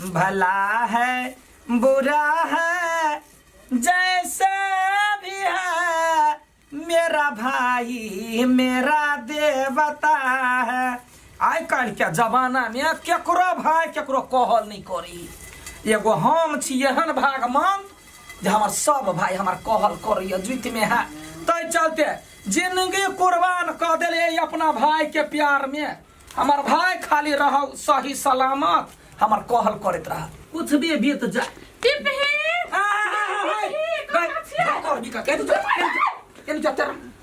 भला है बुरा है जैसे भी है, मेरा भाई मेरा देवता है। आइ काल्हि के जमाना में केकरो भाई केकरो कहल नहीं करी। एगो हम छी एहन भागमंत जे हमर सब भाई हमर कहल करैया जुति में है, तै चलते जिंदगी कुर्बान कऽ देलियै अपना भाई के प्यार में। हमर भाई खाली रहो सही सलामत, हमर कहल करैत रह, कुछ भी बीत जाए। टिपही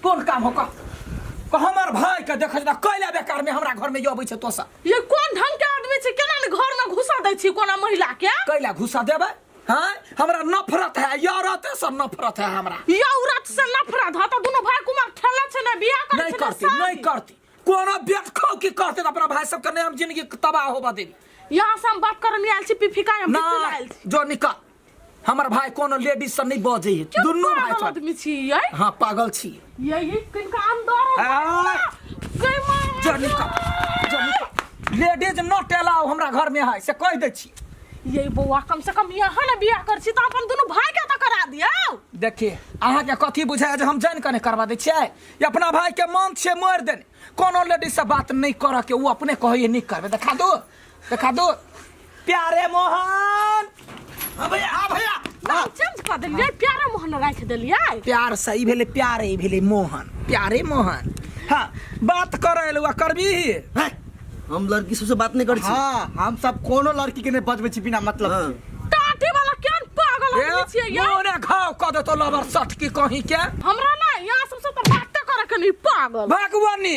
कोन काम हो कह, हमर भाई के देख कैला बेकार में हमरा घर में अबै छै तो सब। ये कोन ढंग के आदमी छै? केना ने घर में घुसा दै छी कोना महिला के? कैला घुसा देबै? हाँ, हमरा नफरत है, औरते से नफरत है हमरा। ये औरत से नफरत है त दुनु भाई कुमार ठेला छै ने बियाह करै नहीं छै ने करती, शादी। नहीं करती। कोनो बेट खाओ की करते त अपना भाई सबके नहीं हम जिंदगी तबाह होबा देबी। यहाँ से हम बात करने आयल छी पिफिका, हम ना पिफिका आयल छी। जो निकल, हमर भाई कोनो लेडीज से नहीं बजे है, क्यों दुनू भाई पागल छल। आदमी छी ये? हाँ, पागल छी। ये किनका अंदर आ, गई मां। जो निकल, जो निकल। लेडीज not allow हमरा घर में है से कह दै छी। ये बौआ, कम से कम यहाँ ने बियाह कर छी त अपन दुनू भाई के त करा दियौ। देखिए, अहाँके कथी बुझाय जे हम जानि कऽ नहि करवा दै छियै? ई अपना भाई के मन छियै मरि देने, कोनो लेडीज से बात नहीं करऽ के, ओ अपने कहैए नहीं करबै। देखा दो, देखा दो प्यारे मोहन। हाँ भैया, हाँ भैया। नाम चेंज कर देलियै, प्यारे मोहन राखि देलियै। प्यार सही भेलै, प्यारे भेलै मोहन, प्यारे मोहन। हाँ, बात करऽ एलहुँ आ करबी? हैं? हम लड़की सबसे बात नहीं करै छी। हाँ, हम सब कोनो लड़की के नहीं बजबै छी बिना मतलब हाँ। के। टाटी वाला केहन पागल ए, आदमी छियै ये? मोने घाव कऽ देतो लबर सट की कहीं के। हमरा ना यहाँ सबसे तो बाते करे के नहीं, पागल। भगवानी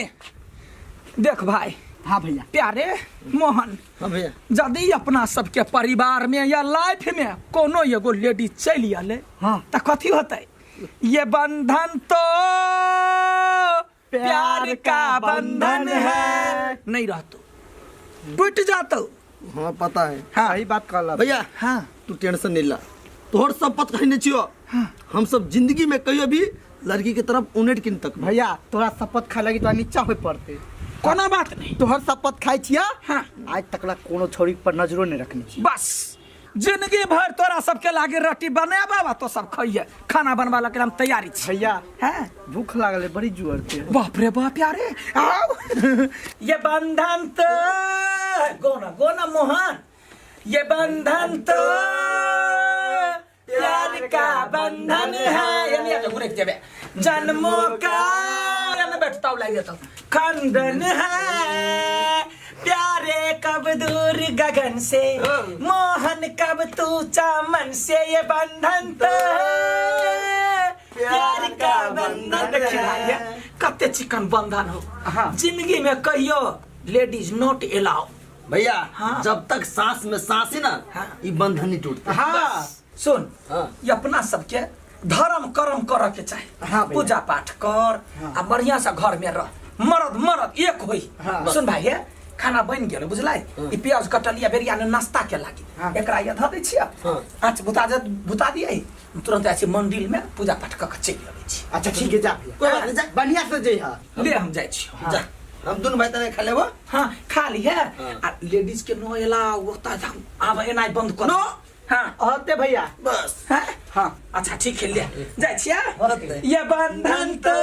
देख भाई। हाँ भैया। प्यारे मोहन। हाँ भैया। यदि अपना सबके परिवार में या लाइफ में कोनो एगो लेडीज चलि अले, हाँ। तऽ कथी होतै? ये बंधन तो प्यार का बंधन है, नहीं रहतो, टूट जातो। हाँ, पता है। हाँ। सही बात कहला भैया। हाँ। तू टेंशन नहीं ला, तोहर सब पत कहीं नहीं छियो। हम सब जिंदगी में कहियो भी लड़की के तरफ उनेट किन तक। भैया, तोरा शपथ खाए लगी तोरा नीचा होय पड़ते। कोनो बात नहीं। तोहर शपथ खाइ छिया। हाँ। आज तकला कोनो छोरी पर नजरो नहीं रखने छी। बस जिंदगी भर तोरा सबके लागे रोटी बनेबा बा तो सब खइये, खाना बनवा लगे हम तैयारी छी। भैया। हैं? भूख लागल है बड़ी जोर से। बाप रे बाप, यारे आओ। ये बंधन तो गोना गोना मोहन, ये बंधन तो प्यार का बंधन है। यानी आके घुरे जेबे जन्मों का यानी बैठता लाग जेतो खंडन है। प्यारे कब दूर गगन से, मोहन कब तू चमन से, ये बंधन तो प्यार का बंधन। देखिए भाई, कते चिकन बंधन हो। हाँ। जिंदगी में कहियो लेडीज not allow. भैया। हाँ। जब तक सांस में सांस है ना, हाँ। ये बंधन नहीं टूटता। हाँ। सुन। हाँ। ये अपना सबके धर्म कर्म करऽ के चाही। हाँ भैया। पूजा पाठ कर आ बढ़िया से घर में रह, मरद मरद एक होई। हाँ। सुन भाई, हे खाना बन गेल बुझलै? ई प्याज कटलिया बेरिया ने नाश्ता के लागी। हाँ। एकरा ये धऽ दै छियै। हाँ। आँच बुता दे, बुता दियै, तुरंत जाइ छी मंदिर में पूजा पाठ कऽ के चलि अबै छी। अच्छा ठीक है, जा भैया। कोई बात नहीं, जा। बढ़िया से जइहा। ले हम जाइ छी। जा, हम दोनों भाई तने खा लेबो। हाँ, खा ली है। हाँ। आ लेडीज के नो एलाउ ओतऽ आब एनाइ बंद कर। नो। हाँ। होते भैया। बस। हाँ? हाँ। अच्छा ठीक है, ले जाइ छियै। होते। ये बंधन तो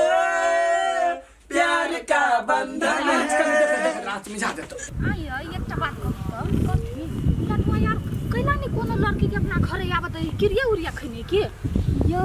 प्यार का बंधन है। रात में जा देतो। आइ एकटा बात कहू तऽ? कथी लडुआ यार, कैला नहि कोनो लड़की के अपना घरे आबत है? क्रिया उरिया खैने के यो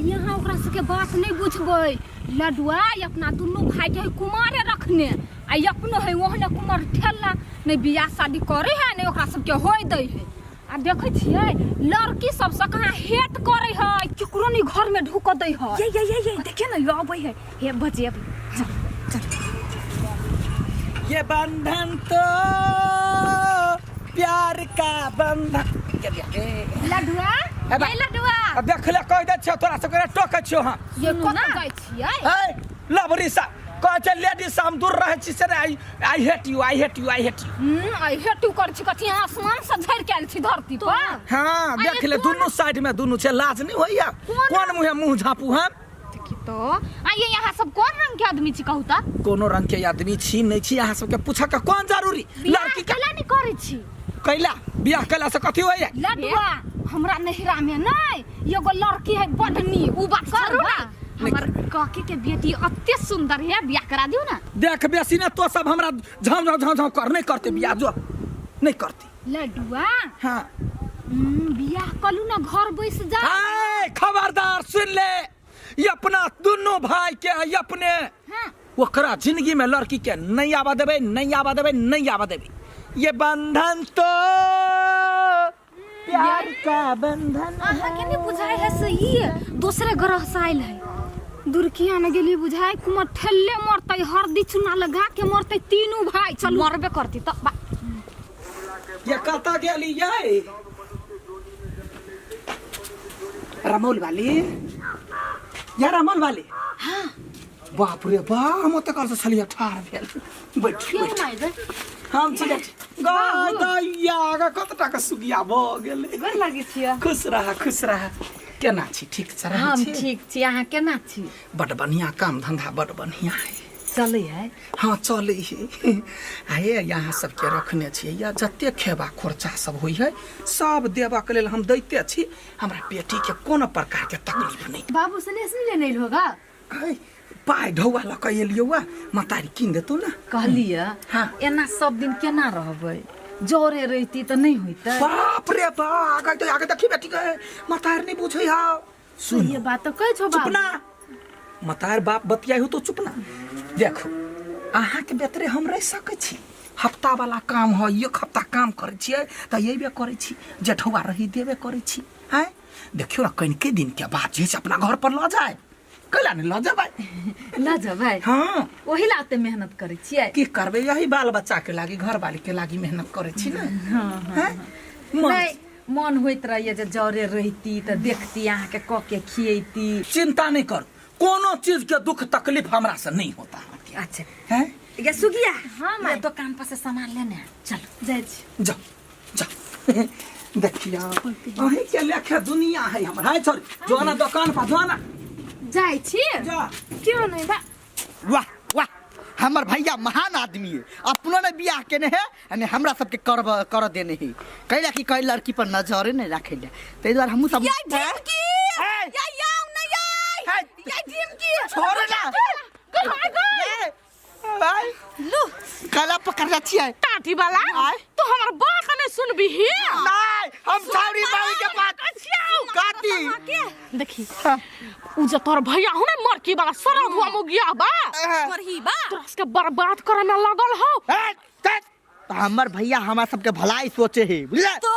यहाँ ओकरा सबके बात नहि बुझबै। लडुआ अपना दुनू भाई के है कुमारे रखने, आ अपनो है ओहने कुमार ठेला, नहि बियाह शादी करे है, नहि ओकरा सबके होय दै है। आ देखै छियै लड़की सब से कहाँ हेट करे है, केकरो नहीं घर में ढुक दै है। ये ये ये ये देखिए ना, यो अबै है, हे बजेबै, चल चल। ये बंधन तो प्यार का बंधन। लडुआ, ए बा- ये लडुआ। अब देख ले, कह दे छियो तोरा सबके टोकै छियो हम। ये सुनू कतऽ ना। जाइ छियै? ए लबरी सा कहै छै लेडीज से हम दूर रहै छी से I I hate you, I hate you, I hate you. I hate you कर छी कथी? आसमान से झड़ि के आयल छी धरती पर? हाँ। अरे देख ले, कोन- दुनू साइड में दुनू छै, लाज नहीं होइया? कोन- कोन मुँहे मुँह झाँपू हम? देखी तो, आ ये यहाँ सब कोन रंग के आदमी छी कहू त? कोनो रंग के आदमी छी नहीं छी, अहाँ सबके पूछऽ के कोन जरूरी? बियाह लड़की के कैला नहीं करै छी? कैला बियाह कैला से कथी होइए लडुआ हमरा नहिरा में नहीं एगो लड़की है बड नीक उ बात करू ना करबै हमर काकी के बेटी अते सुंदर है बियाह करा दियो ना देख बेसी ने तो सब हमरा झाम झाम झाम झाम कर नहीं करते बियाह जो नहीं करते लडुआ हाँ बियाह कलू ना घर बैस जा आय खबरदार सुन ले ये अपना दोनों भाई के है अपने हाँ ओकरा जिंदगी में लड़की के नहीं आवा देबे नहीं आवा देबे नहीं आवा देबे ये बंधन तो प्यार का बंधन अहाँ के नहीं बुझाय है से ई दूसरे ग्रह से आयल है दुर्किया ने गेली बुझाय कुमार ठेले मरतै हरदी चूना लगा के मरतै तीनू भाई चलू मरबे करती तो ये कता गेली ये रमौल वाली या रमौल वाली हाँ बाप रे बा हम ओतऽ कर से छलियै ठाढ़ भेल बैठ क्यों बैठ नहीं बे हम छियै गाय दैया गे कतटा के सुगिया भऽ गेलै गोर लागै छियै खुश रह खुश रह केना छी ठीक छै रहै हम छी? ठीक छी अहाँ केना छी बड बढ़िया काम धंधा बड बढ़िया है चलै है हाँ चलै है आ हे यहाँ सबके रखने छियै या जते खेबा खोरचा सब होइ है सब देबऽके लेल हम दैते छी हमरा बेटीके कोनो प्रकारके तकलीफ नहि बाबू सने सुन लेने होगा है पाइ ढौआ लऽ कऽ एलियौ आ मतारी कीन देतौ ने कहलियै हाँ। एना सब दिन केना रहबै जरे रहिती तऽ नहि होइतै बाप रे बा आगे तो आगे देखी बेटी के मतार नहीं बुझै हा सुन ये बात तऽ कहै छौ चुप बाबू ना मतार बाप बतियाई हो तो चुप ना देखो अहाँ के बेतरे हम रह सकै छी हफ्ता वाला काम है एक हफ्ता काम करै छियै तऽ अयबे करै छी जेठौआ रही देबे करै छी हैं देखियौ ना कनिके दिन के बाद जे छै अपना घर पर लऽ जाए कैला नहि लऽ जेबै लऽ जेबै हाँ ओही ला ओते मेहनत करै छियै की करबै यही बाल बच्चा के लागी घर वाली के लागी मेहनत करै छी ने हैं? मन नहि मन होइत रहैए जे जरे रहिती तऽ देखती अहाँके कऽ के खियैती चिंता नहीं कर कोनो चीज के दुख तकलीफ हमरा से नहीं होता अहाँके अच्छा हैं गे सुगिया हाँ, ये माय। दोकान पर से सामान लेने आ। चलो जाइ छी जा जा देखिया अहीं के लेखे दुनिया है हमर है छोरी जो ना दुकान पर जो ना जाइ छी जा क्यों नहीं बा वाह वाह हमर भैया महान आदमी है अपनो ने बियाह केने है आ ने हमरा सबके कर कर देने है कैला कि कई लड़की पर नजरे नहीं रखे ले ताहि दुआरे हमहूँ सब छोड़ ना लू गला पकड़ने छियै टाटी वाला तो हमर बात नहीं सुनबी ही नहीं हम छावरी बाबू के बात काटी देखी उ जे तोर भैया हो ना मरकी वाला सरद हुआ मुगिया बा करही बा तोरा सबके बर्बाद करे में लगल हो ए, ते, तो हमर भैया हमरा सबके भलाई सोचे है बुझले तो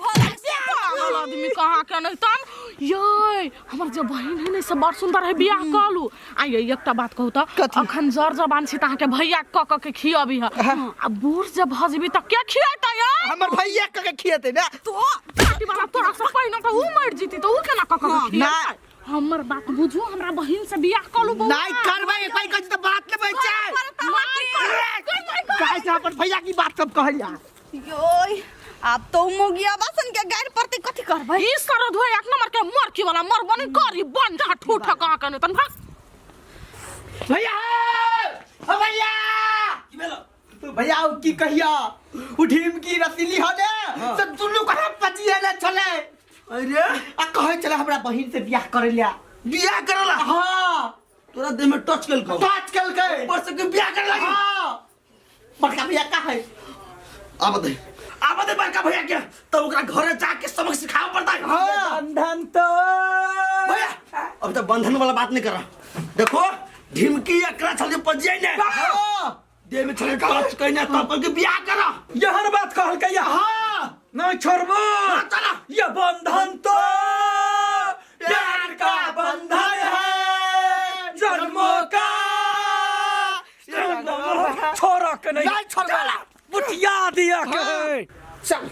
भला से पागल आदमी कहाँ के नहीं तन ये हमर जे बहिन है ने से बड़ सुंदर है बियाह कलू आ ये एकटा बात कहू त कथी? अखन जर जबान छी त अहाँके भैया क क के खियबी है आ बूढ़ जे भऽ जेबी त के खियतै यै हमर भैया के खियेते ना तो काटी वाला तोरा से पहिने त ऊ मरि जेती त ऊ केना क क के ना। खियतै हमर बात बुझू हमरा बहिन से बियाह कलू बौआ नहीं करबै कोई कहि त बात लेबै छै काहे से अपन भैया की बात सब कहलिया योय आब तो मुगिया बासन के गाड़ पड़ते कथी करबै ई सरद हुए एक नंबर के मरकी वाला मरबनी करी बन जा ठूठ कहाँ के नहीं तन भाग भैया ओ भैया की भेलो तो भैया उ की कहिया उ ढीम की रसीली हो ने सब दुनू करा पचिए ने छले अरे आ कहै छले हमरा बहिन से बियाह करे ला बियाह करला हां तोरा देह में टच केलकौ टच केलकै ऊपर से के बियाह करे लागी हां बड़का भैया का है आब दे आब दे बड़का भैया के तब ओकरा घरे जाके सबक सिखावे पड़ता है हां बंधन तो भैया अब तो बंधन वाला बात नहीं कर रहा देखो ढिमकी एकरा छल के पजिए ने हां देह में छल टच कइने तब करके बियाह करा यहन बात कहलकै हां नहीं छोड़बो चला ये बंधन तो प्यार का बंधन है जन्मों का छोड़ के नहीं नहीं छोड़बो। बुटिया दिया के चल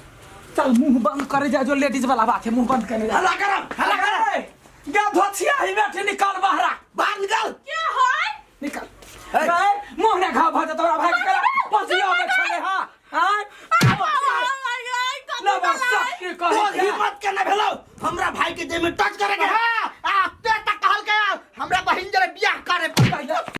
चल मुंह बंद करे जा जो लेडीज वाला बात है मुंह बंद करने जा हल्ला करा हल्ला करा गे धोछिया ही बैठे निकाल बाहरा बाहर निकाल क्या है निकाल गए मुंह ने